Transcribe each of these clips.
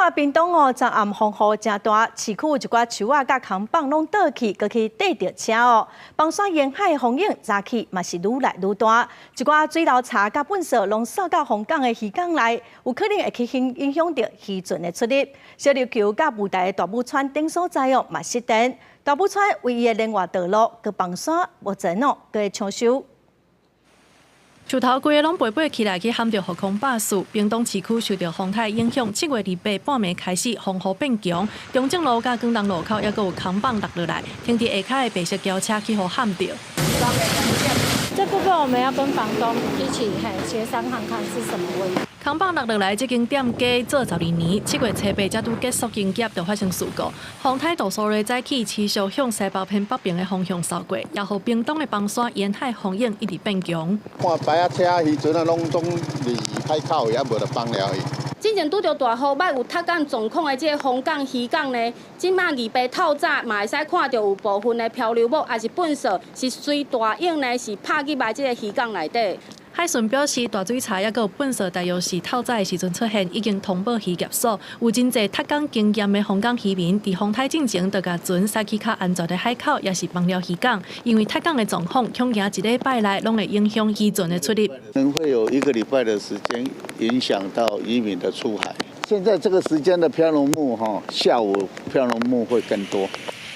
看屏東哦，昨暗風雨誠大，市區有一寡樹仔佮扛棒攏倒去，閣去硩著車哦。枋山沿海風湧早起嘛是愈來愈大，一寡水流柴佮糞埽攏掃到風港的漁港內，有可能會去影響著漁船的出入。小琉球佮霧台的大武村等所在哦，嘛失電。大武村唯一的聯外道路，閣枋山目前哦，閣會搶修。樹頭規个攏飛飛起來，去撼著予空百樹。屏東市區受著風颱影響，7月28半暝開始風雨變強，中正路佮廣東路口猶閣有扛棒落落來，停佇下跤的白色轎車去予撼著。這部分我們要跟房東一起協商看看是什麼問題。扛棒落落來，這間店家做12年，7月初8才拄結束營業，就發生事故。風颱杜蘇芮早起持續向西北偏北邊的方向掃過，也予屏東的枋山沿海風湧一直變強。看排仔車、漁船啊，攏總離海口也無得放了去。之前拄著大雨，捌有塌港狀況的這个風港漁港呢，這馬二八透早嘛會使看著有部分的漂流木，抑是糞埽是隨大湧呢，是拍入來這个漁港內底。海巡表示，大水柴猶閣有糞埽，大約是透早的時陣出現，已經通報漁業所。有真濟踢港經驗的風港漁民，佇風颱進前就共船駛去較安全的海口，抑是枋寮漁港，因為踢港的狀況，恐驚一禮拜內攏會影響漁船的出入。可能會有一個禮拜的時間影響到漁民的出海。現在這個時間的漂流木，哈，下午漂流木會更多。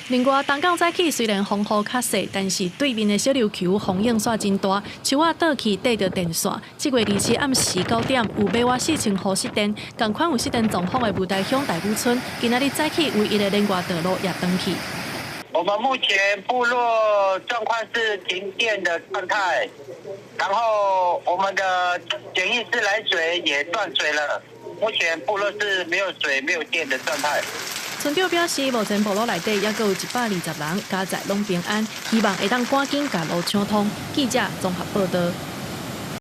另外，東港早起雖然風雨較細，但是對面的小琉球風湧煞真大，樹仔倒去硩著電線。7月27暗時9點，有馬外4000戶失電，仝款有失電狀況的霧台鄉大武村，今仔日早起唯一的聯外道路也斷去。我們目前部落狀況是停電的狀態，然後我們的簡易自來水也斷水了，目前部落是沒有水、沒有電的狀態。村長表示，目前部落內底猶閣有120人，家宅攏平安，希望會當趕緊共路搶通。記者綜合報導。